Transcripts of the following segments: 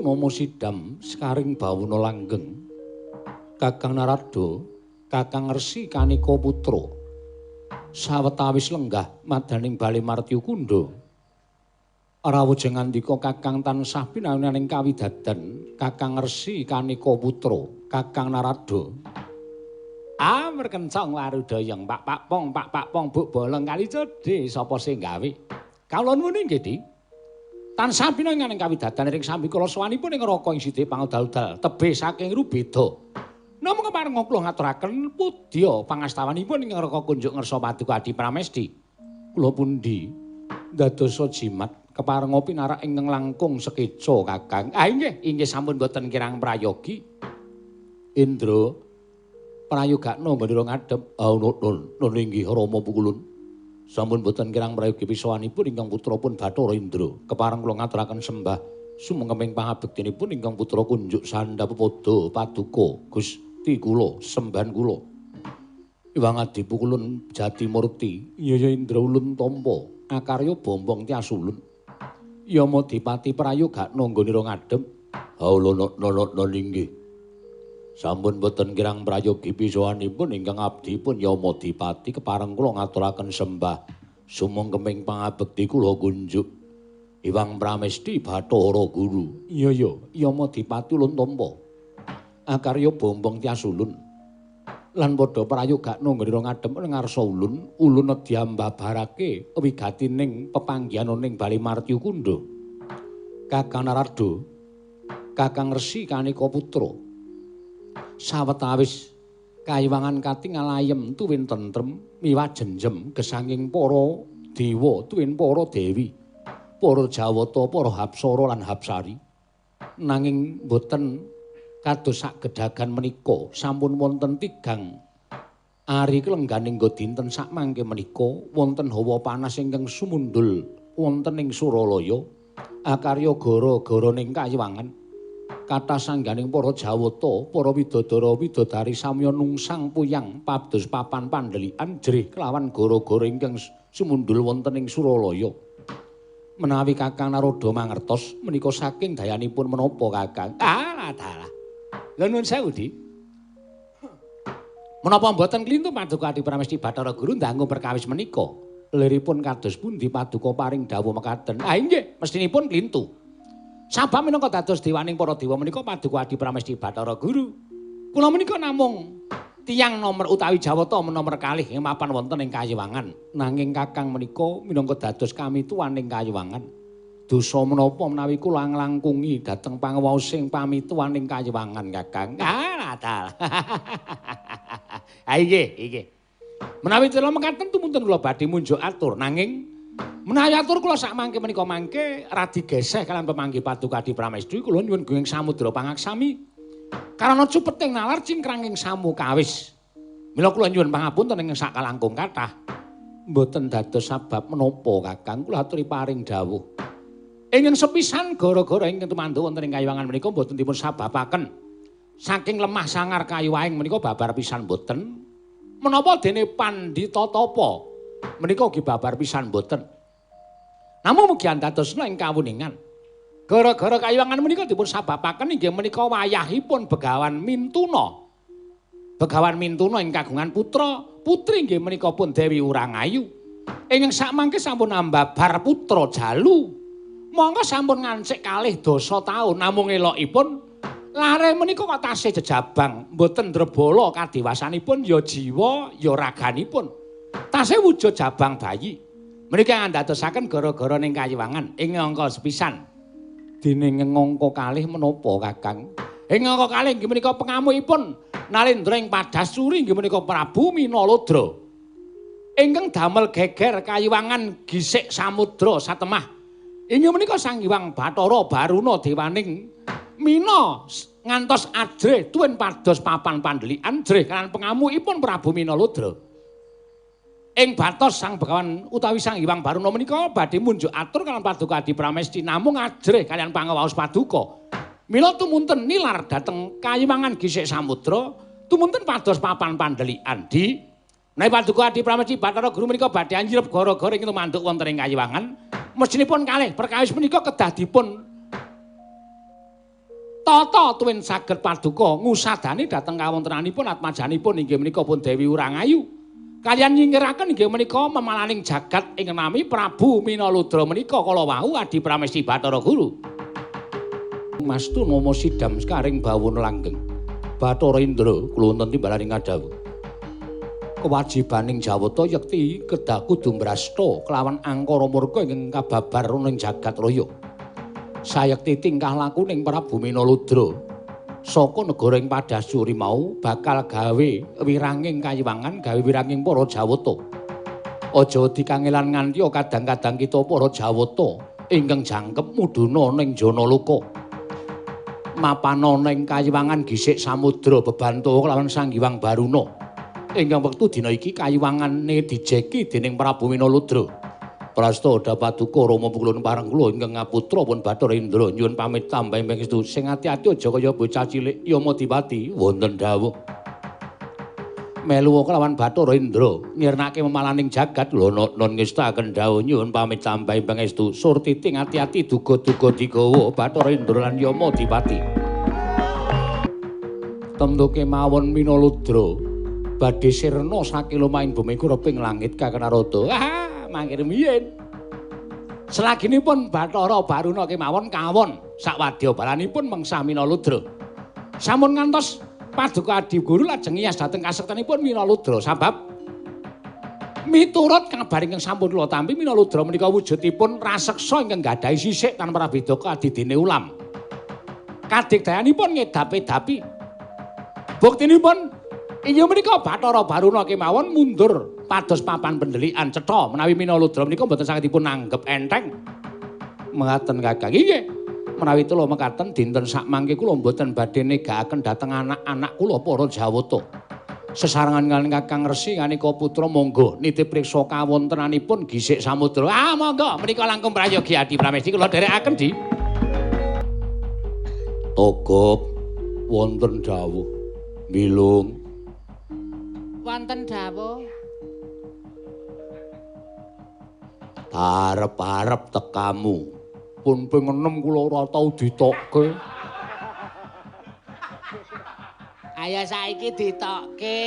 Purnama Sidam sekaring bawana langgeng. Kakang Narada, Kakang Resi Kanika Putra. Sawetawis lenggah madaning bale Martya Kunda. Rawuh ngandika Kakang tansah pinanganing kawidadan Kakang Resi Kanika Putra, Kakang Narada. Amerkencong warudayang Pak Pak Pong Pak Pak Pong Buk Bolong kali cedhe sapa sing gawe. Kawula nuwun inggih, Di. Tansah pinanganing kawidadan ring sambikala sowanipun ing neraka ing sithik pangudal-udal tebih saking rubeda. Namung kepareng kula ngaturaken pudya pangastawanipun ing neraka kunjuk ngersa Paduka Adi Pramesti. Kula pundi dadosa jimat kepareng pinarak ingkang langkung sekeca Kakang. Ah inggih, inggih sampun boten kirang prayogi. Indra prayogakno nggone ngadhep. Ah nun inggih Rama Pukulun. Sampun boten kirang prayogi pisawanipun ingkang putra pun Bathara Indra. Kepareng kula ngaturaken sembah sumengkeming pangabektinipun ingkang putra kunjuk sandhap pepada paduka Gusti kula sembahan kula. Iwang Adi Pukulun Jatimurti, iya ya Indra ulun tampa akarya bombong tias ulun. Yama Dipati prayogakno nggonira ngadhep. Haula nun inggih. Sampun boten kirang prayogi pisawanipun ingkang abdi pun Yama Dipati kepareng kula ngaturaken sembah sumengkeming pangabekti kula kunjuk Iwang Pramesti Bathara Guru. Iya ya, Yama Dipati ulun tampa akarya bombong tias ulun. Lan padha prayogakno nggonira ngadhep ngarsa ulun, ulun nedya mbabarake wigatining pepanggihaning Bali Martya Kunda. Kakang Narada, Kakang Resi Kanika Putra. Sawetawis kayiwangan katingal ayem tuwin tentrem miwah jenjem gesanging para dewa tuwin para dewi, para jawata, para hapsara lan hapsari. Nanging boten kados sak gedagan menika sampun wonten tigang ari klengganing nggo dinten sak mangke menika wonten hawa panas ingkang sumundul wonten ing Suralaya akarya gara-gara ning kayiwangan. Kathah sangganing para jawata, para widodara widodari samya nungsang puyang pados papan pandhelikan jerih kelawan gara-gara ingkang sumundul wonten ing Suralaya. Menawi Kakang Narada mangertos menika saking dayanipun menapa Kakang? Ah, dalah. Lha nuwun sewu, Di. Menapa mboten klintu Paduka Adi Pramesti Bathara Guru ndangu perkawis menika? Liripun kados pundi Paduka paring dawuh mekaten? Ah inggih, mestinipun klintu. Sabab minangka dados dewaning para dewa menika Paduka Adi Pramesti Bathara Guru. Kula menika namung tiyang nomer utawi jawata nomer kalih ing mapan wonten ing kayiwangan. Nanging Kakang menika minangka dados kamituwaning kayiwangan. Dosa menapa menawi kula nglangkungi dhateng panguwaosing pamituwaning kayiwangan Kakang? Ah, dalah. Ah inggih, inggih. Menawi cela mekaten tumunten kula badhe munjuk atur nanging menawi atur kula sak mangke menika mangke radi geseh kalian pemanggih Paduka Adi Pramesti kula nyuwun gunging samudra pangaksami. Karana cupeting nalar cingkranging samukawis. Mila kula nyuwun pangapunten ingkang sakalangkung kathah. Mboten dados sabab menapa Kakang kula aturi paring dawuh. Ingkang sepisan gara-gara ingkang tumanduk wonten ing kayiwangan menika mboten dipun sababaken. Saking lemah sangar kayuwaing menika babar pisan mboten. Menapa dene pandhita tapa menika ugi babar pisan mboten. Namung mugi andadosna ing kawuningan. Gara-gara kayiwangan menika dipun sababaken inggih menika wayahipun Begawan Mintuna. Begawan Mintuna ing kagungan putra, putri inggih menika pun Dewi Urangayu. Ingkang sakmangke sampun ambabar putra Jalu. Monggo sampun ngancik kalih dasa taun namung elokipun lare menika kok tasih jejabang, mboten ndrebala kadewasanipun ya jiwa ya raganipun. Tasih wujud jabang bayi. Menika ngandadosaken gara-gara ning kayiwangan ing angka sepisan. Dene ngangka kalih menapa Kakang? Ing angka kalih inggih menika pengamukipun Nalendra ing Padasuri inggih menika Prabu Minalodra. Ingkang damel geger kayiwangan gisik samudra satemah. Inggih menika Sang Hyang Bathara Baruna dewaning Mina ngantos ajrih tuwin pados papan pandhelikan jrih kan pengamukipun Prabu Minalodra. Ing batos Sang Begawan utawi Sang Hyang Baruna menika badhe munjuk atur kaliyan Paduka Adi Pramesti namung ajrih kaliyan pangawaos paduka. Mila tumunten nilar dhateng kayiwangan gisik samudra tumunten pados papan pandhelikan. Di menawi Paduka Adi Pramesti Bathara Guru menika badhe anjirep gara-gara ing tumanduk wonten ing kayiwangan, mestinipun kalih perkawis menika kedah dipun Tata tuwin saged paduka ngusadani dhateng kawontenanipun atmajanipun inggih menika pun Dewi Urangayu. Kaliyan nyingkiraken inggih menika memalaning jagat ing nami Prabu Minaludra menika kala wau Adi Pramesti Bathara Guru. Mastu nama sidam sekaring bawana langgeng. Bathara Indra kula wonten timbalaning ngadhawuh. Kewajibaning Jawata yekti kedah kudu mbrasta kelawan angkara murka ingkang kababar ana ing jagat raya. Sayekti tingkah lakuning Prabu Minaludra saka negara ing Padasuri mau bakal gawe wiranging kayiwangan, gawe wiranging para Jawata. Aja dikangelan nganti kadang-kadang kita para Jawata ingkang jangkep mudhuna ning Janaloka. Mapana ning kayiwangan gisik samudra bebanto kelawan Sang Hyang Baruna. Ingkang wektu dina iki kayiwangane dijeki dening Prabu Minaludra. Prasta dapaduka Rama kula pareng kula ingkang ngaputra pun Bathara Indra nyuwun pamit tambah pangestu sing ati-ati aja kaya bocah cilik Yamadipati wonten dawuh. Melu kelawan Bathara Indra nyirnake memalaning jagat lho non ngestakaken dawuh nyuwun pamit tambah pangestu surtiti ati-ati duga-duga digawa Bathara Indra lan Yamadipati. Temtu kemawon Minaludra badhe sirna sakilomahing bumi kureping langit Kakang Narada. Ah, mangke rumiyin. Selaginipun Bathara Baruna kemawon kawon sakwadya balanipun mengsah Minaludra. Sampun ngantos paduka Adi Guru lajeng ngiyas dhateng kasektenipun Minaludra sabab miturut kabar ingkang sampun kula tampi Minaludra menika wujudipun raseksa ingkang gadhahi sisik tanpa prabeda kadidene ulam. Kadigdayanipun ngedap-edapi. Buktinipun inggih menika Bathara Baruna kemawon mundur pados papan pendelikan cetha menawi Minaludra menika mboten saged dipun anggep enteng. Mekaten Kakang. Inggih. Menawi kula mekaten dinten sakmangke kula mboten badhe negakaken dhateng anak-anak kula para Jawata. Sesarengan kaliyan Kakang Resi nganika putra monggo nitip priksa kawontenanipun gisik samudra. Ah monggo menika langkung prayogi Adi Pramesti kula dherekaken di. Togop wonten dawuh. Bilung wonten dawuh. Arep-arep tekamu. Pun ping 6 kula ora tau ditokke. Ayo saiki ditokke.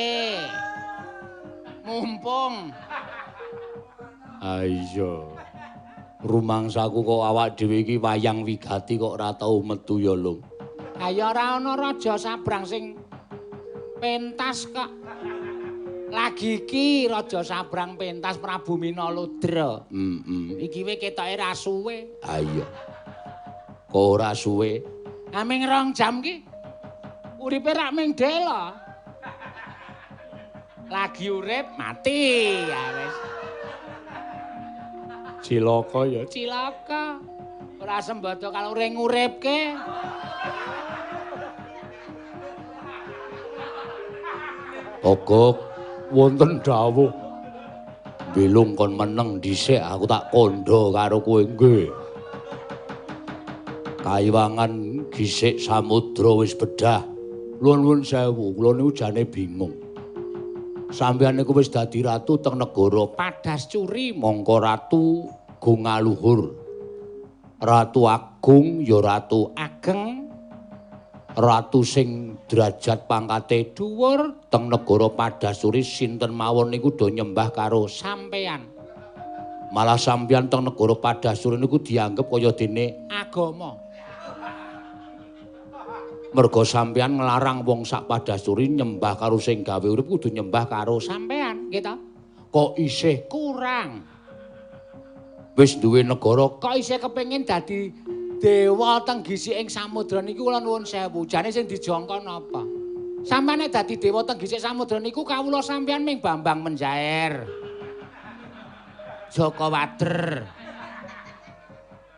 Mumpung. Ha iya. Rumangsaku kok awak dhewe iki wayang wigati kok ora tau metu ya, Lung. Ayo ora ana raja sabrang sing pentas kok. Lagi iki raja sabrang pentas Prabu Minaludra. Heeh. Iki we ketoke ra suwe. Ha iya. Kok ora suwe? Ha ming 2 jam ki. Uripe rak ming dela. Lagi urip mati ya wis. Cilaka ya. Cilaka. Ora sembodo kalau ring uripke. Togok wonten dawuh. Bilung kon meneng dhisik aku tak kandha karo kowe nggih. Kayiwangan gisik samudra wis bedah. Nuwun sewu, kula niku jane bingung. Sampeyan niku wis dadi ratu teng negara Padascuri, mongko ratu Gungaluhur. Ratu Agung ya ratu Ageng. Ratu sing derajat pangkate dhuwur teng negara Padasuri sinten mawon niku do nyembah karo sampeyan. Malah sampeyan teng negara Padasuri niku dianggep kaya dene agama. Merga sampeyan nglarang wong sak Padasuri nyembah karo sing gawe urip kudu nyembah karo sampeyan, nggih ta? Kok isih kurang. Wis duwe negara kok isih kepengin dadi dewa teng gisik ing samudra niku kula nuwun sewu. Jane sing dijongkon napa? Sampeyan nek dadi dewa teng gisik samudra niku kawula sampeyan ming Bambang Menjair. Joko Wader.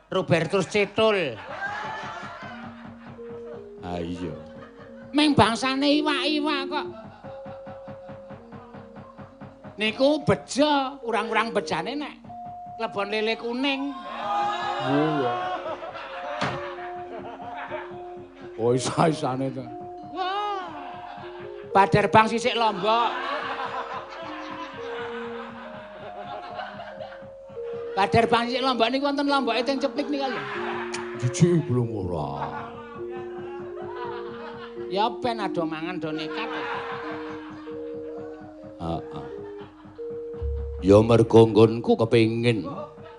Robertus Cetul. Ha iya. Ming bangsane iwak-iwak kok. Niku bejo, urang-urang bejane nek lebon lele kuning. Iya. Oh isa-isane to. Wah. Badar bang sisik Lombok. Badar bang sisik Lombok niku wonten lomboke teng ceplik niku lho. Jijik belum ora. Ya ben ado mangan do nekat. Heeh. Ya mergo nggonku kepengin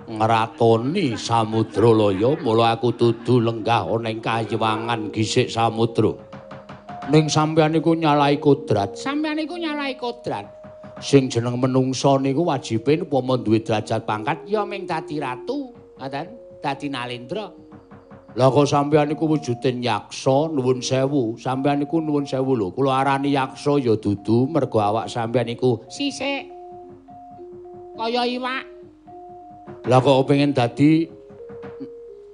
ngratoni samudra laya, mula aku dudu lenggah ana ing kayiwangan gisik samudra. Ning sampeyan niku nyalahi kodrat. Sampeyan niku nyalahi kodrat. Sing jeneng menungsa niku wajibe upama duwe derajat pangkat ya ming dadi ratu, ngoten, dadi nalendra. Lah kok sampeyan niku wujudin yaksa, nuwun sewu. Sampeyan niku nuwun sewu lho. Kula arani yaksa ya dudu mergo awak sampeyan niku sisik. Kaya iwak. Lah kok pengen dadi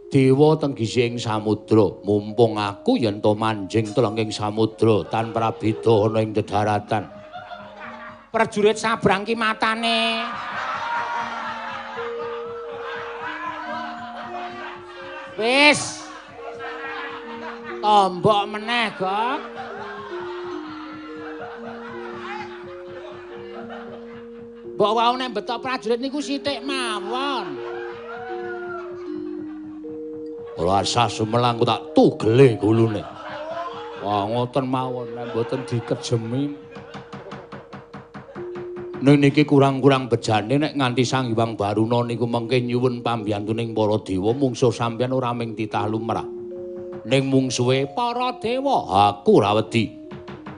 dewa teng gising samudra, mumpung aku yen to manjing telenging samudra tanpa prabeda ana ing dedaratan. Prajurit sabrang ki matane. Wis. Tombok meneh, Gok. Mbok wau nek betok prajurit niku sithik mawon. Ora asah sumelang ku tak tugele gulune. Wah, ngoten mawon nek mboten dikejemi. Ning niki kurang-kurang bejane nek nganti Sang Hyang Baruna niku mengke nyuwun pambiyantuning para dewa, mungsuh sampeyan ora ming titah lumrah. Ning mungsuhe para dewa, aku ora wedi.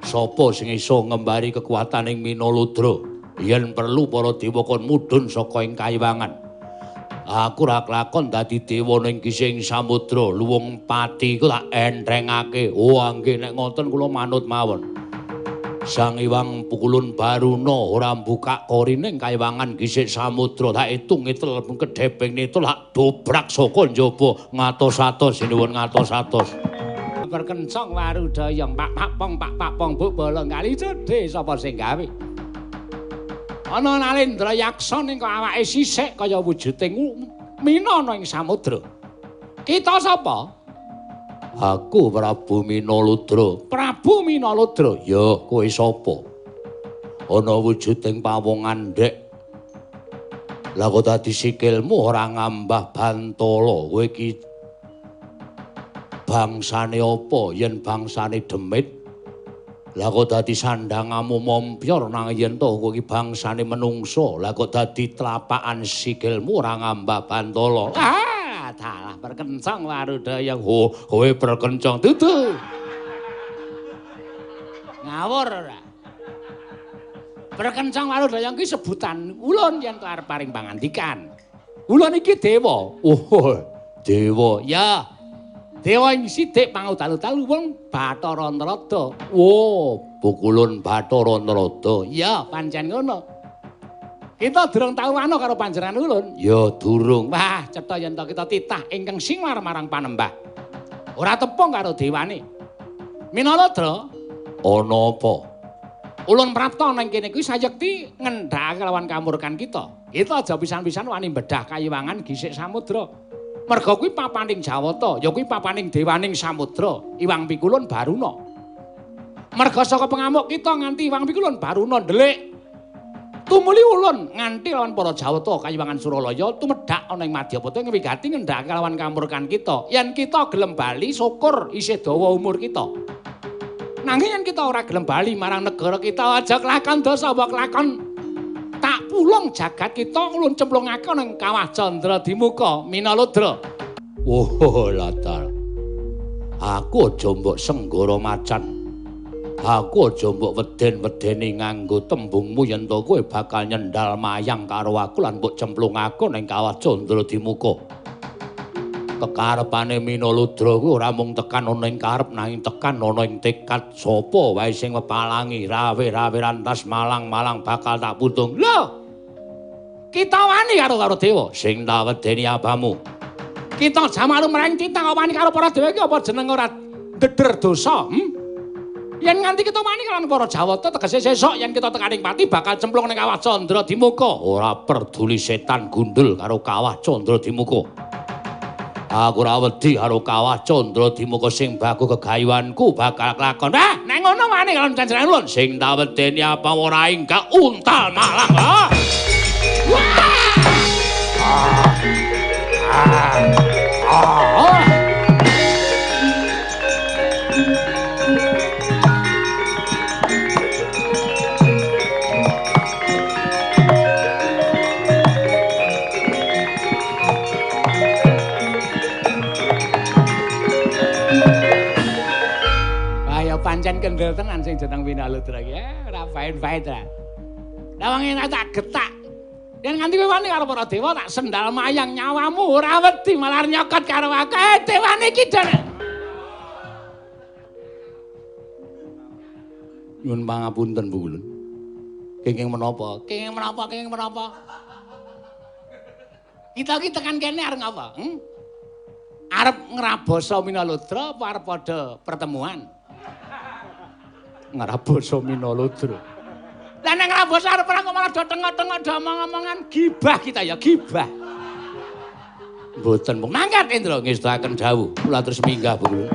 Sapa sing iso ngembari kekuataning Minaludra? Yen perlu para dewa kon mudhun saka ing kayiwangan. Aku ora kelakon dadi dewa ning gising samudra, luwung pati iku tak enthengake. Oh, nggih nek ngoten kula manut mawon. Sang Hyang Pukulun Baruna ora mbukak korine kayiwangan gisik samudra, tak itung itel kedheping nitul tak dobrak saka njaba ngatos-atos sinuwun ngatos-atos. Berkencong warudaya pak pak pong pak pak pong buk bolong kali cedhe sapa sing gawe. Ana Nalendra yaksa ning kok awake sisik kaya wujude mina ana ing samudra. Kita sapa? Aku Prabu Minaludra. Prabu Minaludra. Ya, kowe sapa? Ana wujuding pawong andhek. Lah kok dadi sikilmu ora ngambah bantala. Kowe iki bangsane apa? Yen bangsane demit. Lah kok dadi sandangamu mompyor nang yen to kowe iki bangsane menungsa. Lah kok dadi tlapakan sikilmu ora ngambah bantala. Ah, dalah berkencong warudaya. Oh, kowe berkencong dudu. Ngawur ora. Berkencong warudaya iki sebutan ulun yen to arep paring pangandikan. Ulun iki dewa. Oh, dewa. Ya. Dewa ing sithik pangudal-udal wong Bathara Narada. Oh, Pukulun Bathara Narada. Ya, pancen ngono. Kita durung tau ana karo panjenengan ulun. Ya, durung. Wah, cetha yen to kita titah ingkang singlar marang panembah. Ora tepung karo dewane. Minaludra, ana apa? Ulun prapta nang kene kuwi sayekti ngendhake lawan kamurkan kita. Kita aja pisan-pisan wani bedah kayiwangan gisik samudra. Merga kuwi papaning Jawata, ya kuwi papaning dewaning samudra, Iwang Pikulun Baruna. Merga saka pengamuk kita nganti Iwang Pikulun Baruna ndelik. Tumuli ulun nganti lawan para Jawata kayiwangan Suralaya tumedhak ana ing Madyapata ngwigati ngendhake lawan kamurkan kita. Yen kita gelem bali syukur isih dawa umur kita. Nanging yen kita ora gelem bali marang negara kita aja kelakon dosa apa kelakon tak pulung jagat kita ulun cemplungake nang kawah Candra Dimuka Minaludra. Oh, latar. Aku aja mbok senggara macan. Aku aja mbok weden-wedeni nganggo tembungmu yen to kowe bakal nyendal mayang karo aku lan mbok cemplungake ning kawah Candra Dimuka. Kekarepane Minaludra kuwi ora mung tekan ana ing karep nanging tekan ana ing tekad. Sapa wae sing mepalangi rawe-rawe rantas malang-malang bakal tak puntung. Lho. Kita wani karo karo dewa sing tak wedeni abamu. Kita jamalu mreng titah wani karo para dewa iki apa jeneng ora ndeder dosa? Yen nganti kita wani karo para Jawata tegese sesuk yen kita tekaning pati bakal cemplung ning kawah Candra Dimuka. Ora peduli setan gundul karo kawah Candra Dimuka. Aku ora wedi karo kawah Candra Dimuka sing baku gegayuhanku bakal kelakon. Ah, nek ngono wani karo panjenengan ulun. Sing tak wedeni apa ora enggak untal malang. Ah. Ah. Ah. Kendel tenan sing jeneng Minaludra iki. Ora baen-baen ta. Lah wong enak tak getak. Yen nganti kowe wani karo para dewa tak sendal mayang nyawamu ora wedi malah nyokot karo aku. Dewane iki dene. Nyuwun pangapunten Bu Kulun. Kenging menapa? Kenging menapa? Kenging menapa? Kita iki tekan kene arep ngapa? Arep ngrabasa Minaludra apa arep padha pertemuan? Ngrabasa Minaludra. Lah nek ngrabasa arep perang kok malah do tengok-tengok do omong-omongan gibah kita ya, gibah. Mboten, mangkat Indra ngestuaken dawuh. Kula terus minggah Bu Kulun.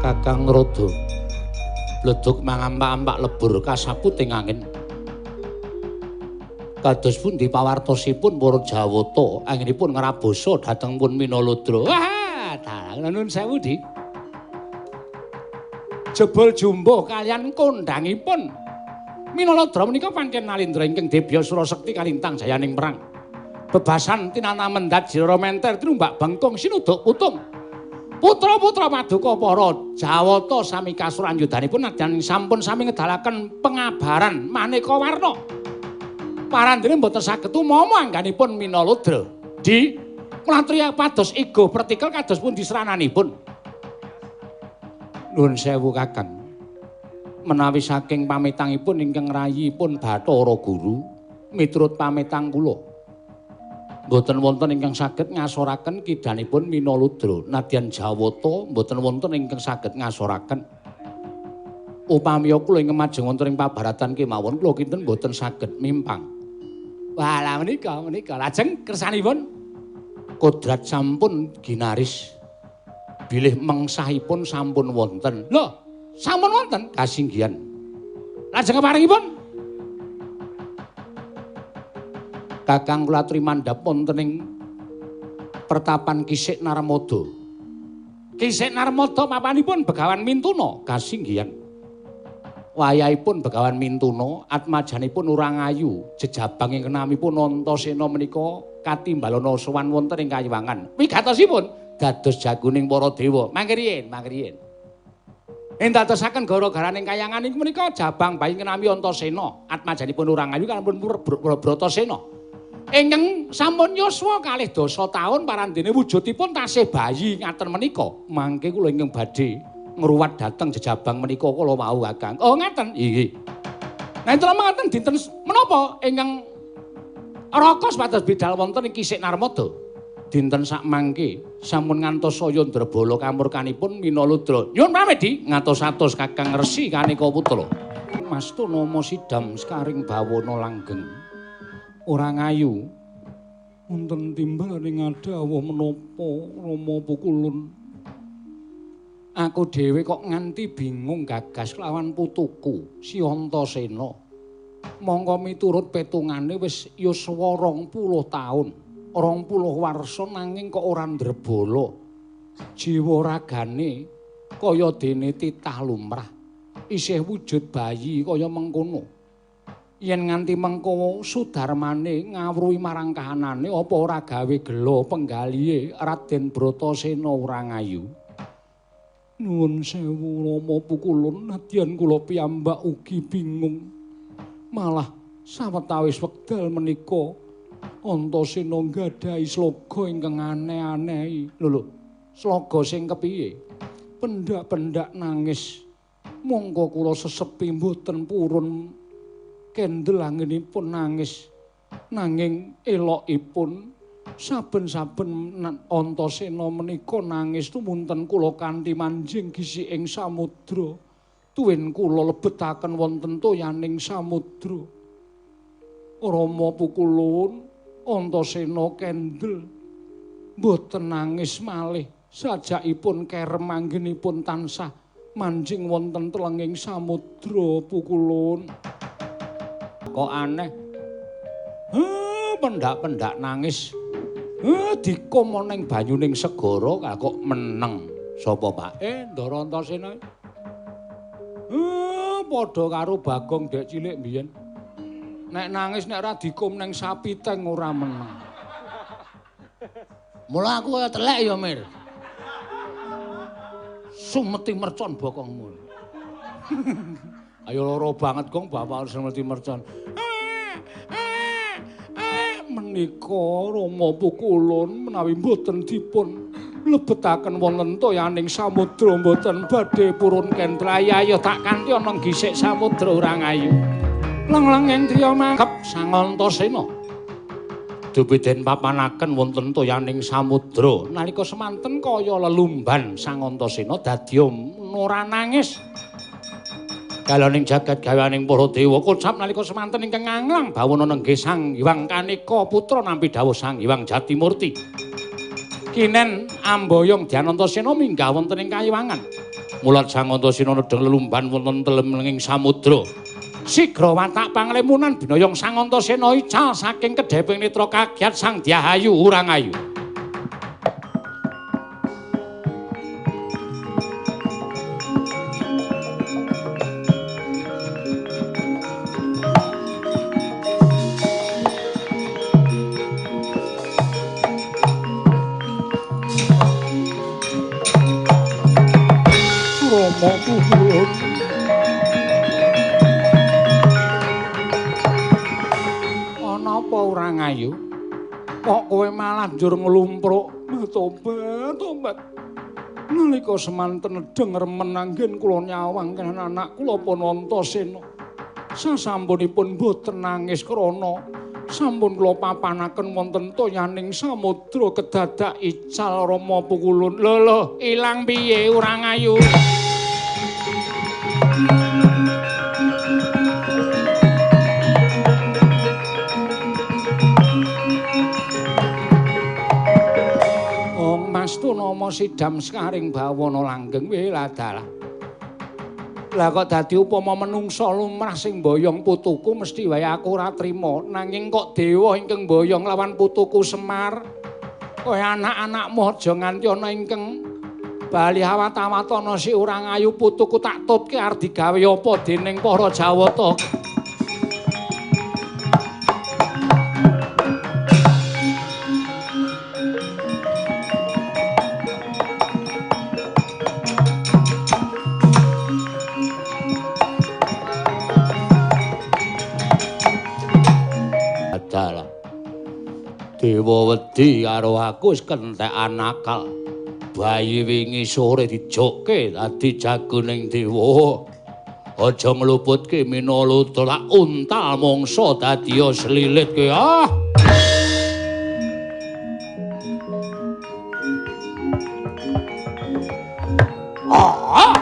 Kakang Rodo bledug mangampak-ampak lebur kasaput ing angin. Kados pundi pawartosipun para Jawata anggenipun ngrabasa dhateng pun Minaludra. Wah, dalang nuwun sewu, Dik. Jebul jumbuh kaliyan kondhangipun Minaludra menika pancen nalindra ingkang debya surasekti kalintang jayaning perang. Bebasan tinata mendhat jira menter tinumbak bengkung sinuduk putung. Putra-putra paduka para Jawata sami kasuran yudanipun nadyan sampun sami ngedalaken pengabaran maneka warna. Parandene mboten saged tumama angganipun Minaludra. Di mlatriya pados igo pertikel kados pundi srananipun. Nuwun sewu Kakang. Menawi saking pamitangipun ingkang rayipun Bathara Guru miturut pamitang kula. Mboten wonten ingkang saged ngasoraken kidanipun Minaludra. Nadyan Jawata mboten wonten ingkang saged ngasoraken. Upami kula ingkang majeng wonten ing pabaratan kemawon kula kinten mboten saged mimpang. Wah, lha menika menika lajeng kersanipun kodrat sampun ginaris. Bilih mengsahipun sampun wonten. Lho, sampun wonten kasinggihan. Lajeng keparingipun Kakang kula trimandhap wonten ing pertapan Kisik Narmada. Kisik Narmada papanipun Begawan Mintuna kasinggihan. Wayahipun Begawan Mintuna atmajanipun urang ayu jejabang ingkang namipun Antasena menika katimbalana sowan wonten ing kayiwangan. Wigatosipun dados jagoning para dewa. Mangke riyin, mangke riyin. Ing dadosaken gara-garaning kayangan iku menika jabang bayi ingkang nami Antasena atmajanipun urang ayu kanpun Bratasena. Ingkang sampun yuswa 12 taun parandene wujudipun tasih bayi ngaten menika. Mangke kula ingkang badhe ngruwat dhateng jejabang menika kala wau Kakang. Oh ngaten? Inggih. Nah enten mangaten dinten menapa ingkang Raka supados bidal wonten ing Kisik Narmada. Dinten sakmangke sampun ngantos saya ndrebala kamurkanipun Minaludra. Nyuwun pamit di ngatos-atos Kakang Resi Kaneka Putra. Mastu nama sidam sekaring bawana langgeng. Ora ngayu. Wonten timbalaning ngadhawuh menapa Rama Pukulun. Aku dhewe kok nganti bingung gagas kelawan putuku Si Antasena. Mongko miturut petungane wis yuswa 20 taun, 20 warsa nanging kok ora ndrebala. Jiwa ragane kaya dene titah lumrah, isih wujud bayi kaya mengkono. Yen nganti mengko sudarmane ngawruhi marang kahanane apa ora gawe gela penggalihe Raden Bratasena ora ngayu. Nuwun sewu Rama Pukulun, nadyan kula piyambak ugi bingung. Malah sawetawis wekdal menika Antasena nggadahi sloga ingkang aneh-anehi. Lho lho, sloga sing kepiye? Pendak-pendak nangis. Mongko kula sesepi mboten purun kendel anggenipun nangis. Nanging elokipun saben-saben Antasena menika nangis tumunten kula kanthi manjing gisik ing samudra. Tuwin kula lebetaken wonten toyaning samudra. Rama Pukulun, Antasena kendel mboten nangis malih. Sajakipun kerem anggenipun tansah manjing wonten telenging samudra Pukulun. Kok aneh. Pendak-pendak nangis. Dikum ana ing banyuning segara kok meneng. Sapa Pak? Ndara Antasena. Padha karo Bagong dek cilik mbiyen. Nek nangis nek ora dikum ning sapi teng ora meneng. Mula aku kaya telek ya, Mir. Sumeti mercon bokongmu. Ayo lara banget gong bapak harus sumeti mercon. Menika Rama Pukulun menawi mboten dipun lebetaken wonten toyaning samudra mboten badhe purun kendel. Ayo tak kanthi ana gisik samudra ora ngayu. Leng-lenging driya mangkep Sang Antasena. Dupi den papanaken wonten toyaning samudra. Nalika semanten kaya lelumban Sang Antasena dadi ora nangis. Galaning jagat gawaning para dewa kocap nalika semanten ingkang nganglang bawana nenggih Sang Hyang Kaneka Putra nampi dawuh Sang Hyang Jatimurti. Kinen amboyong Dyan Antasena minggah wonten ing kayiwangan. Mulat Sang Antasena nedheng lelumban wonten telenging samudra. Sigra watak panglemunan binayong Sang Antasena ical saking kedheping netra kagiat Sang Dyahayu Urangayu. Rama Pukulun. Ana apa ora ngayu? Kok kowe malah njur nglumpruk? Tobat, tobat. Nalika semanten nedheng remen anggen kula nyawang anak kula pun Antasena. Sasampunipun mboten nangis krana sampun kula papanaken wonten toyaning samudra kedadak ical Rama Pukulun. Lho lho, ilang piye ora ngayu? Mastu nama sidam sekaring bawana langgeng weladalah. Lah kok dadi upama menungsa lumrah sing mboyong putuku mesti wae aku ora trima. Nanging kok dewa ingkang mboyong lawan putuku Semar. Kaya anak-anakmu aja nganti ana ingkang bali awat-awatana si ora ngayu putuku tak tutke arep digawe apa dening para Jawata. Dewa wedi karo aku wis kentekan akal. Bayi wingi sore dijokke dadi jagoning dewa. Aja ngluputke Minaludra lak untal mangsa dadiya slilit kowe. Ah. Ah.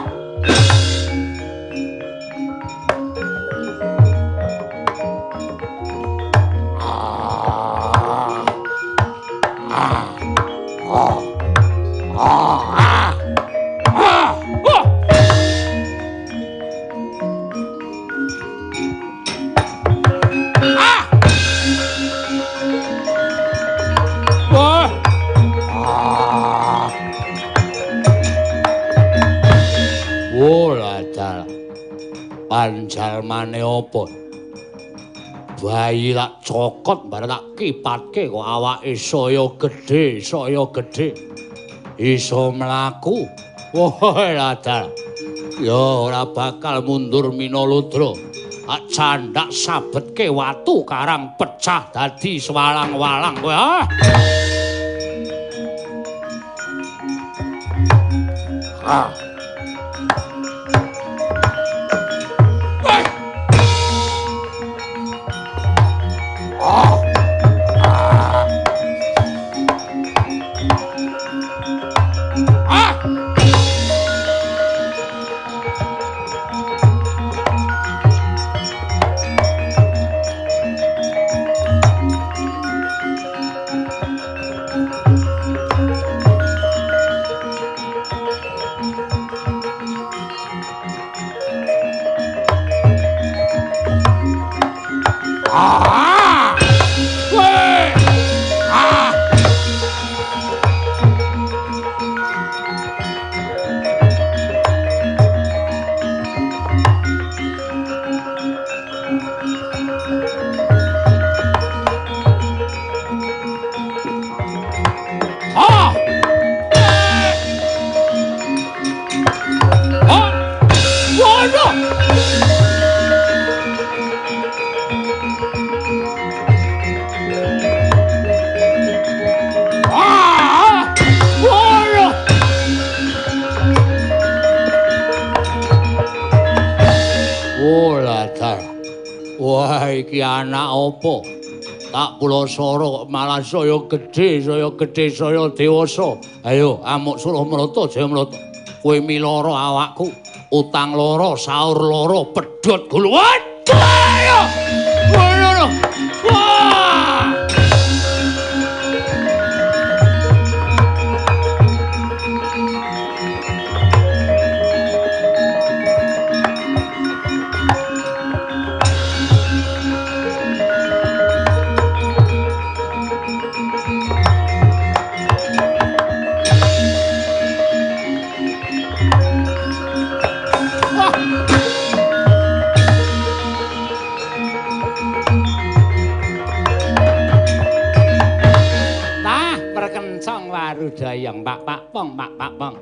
Panjalmane apa? Bayi lak cokot bareng tak kipatke kok awake saya gedhe, iso mlaku. Wah, ladal. Ya ora bakal mundur Minaludra. Tak candak sabetke watu karang pecah dadi swalang-walang kowe. Ah. Ah. Wah, iki anak apa? Tak pulasara malah saya gedhe, saya dewasa. Ayo, amuk Suramrata Jayamrata. Kowe milara awakku, utang lara, saur lara, pedhot gulu. Waduh! Ayo! Ngono. Wah! Warudayang Pak Pak Pong Pak Pak Pong.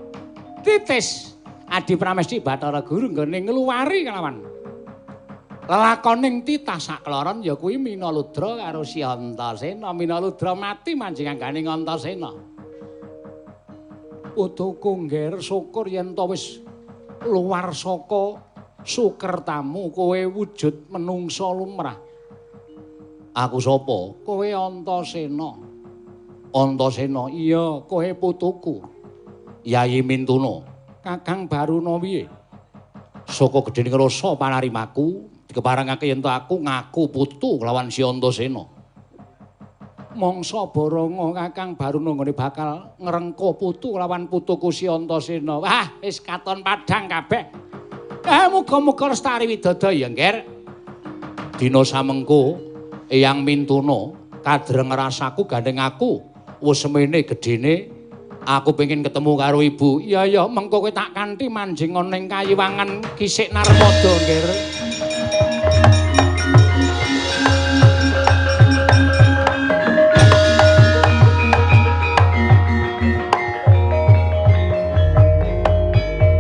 Titis Adi Pramesti Bathara Guru nggone ngluwari kelawan lelakoning titah sakloron ya kuwi Minaludra karo Si Antasena. Minaludra mati manjing anggane Antasena. Putuku ngger syukur yen to wis luar saka sukertamu kowe wujud menungsa lumrah. Aku sapa? Kowe Antasena. Antasena, iya kowe putuku. Yayi Mintuna, Kakang Baruna piye? Saka gedhening rasa panarimaku dikeparengake yen to aku ngaku putu kelawan Si Antasena. Mangsa baranga Kakang Baruna nggone bakal ngrengkuh putu kelawan putuku Si Antasena. Wah, wis katon padhang kabeh. Muga-muga lestari widodo ya, Ngger. Dina samengko Eyang Mintuna kadreng rasaku gandeng aku wis semene gedene aku pengin ketemu karo ibu. Iya ya, mengko kowe tak kanthi manjing ana ing kayiwangan Kisik Narmada, Ngger.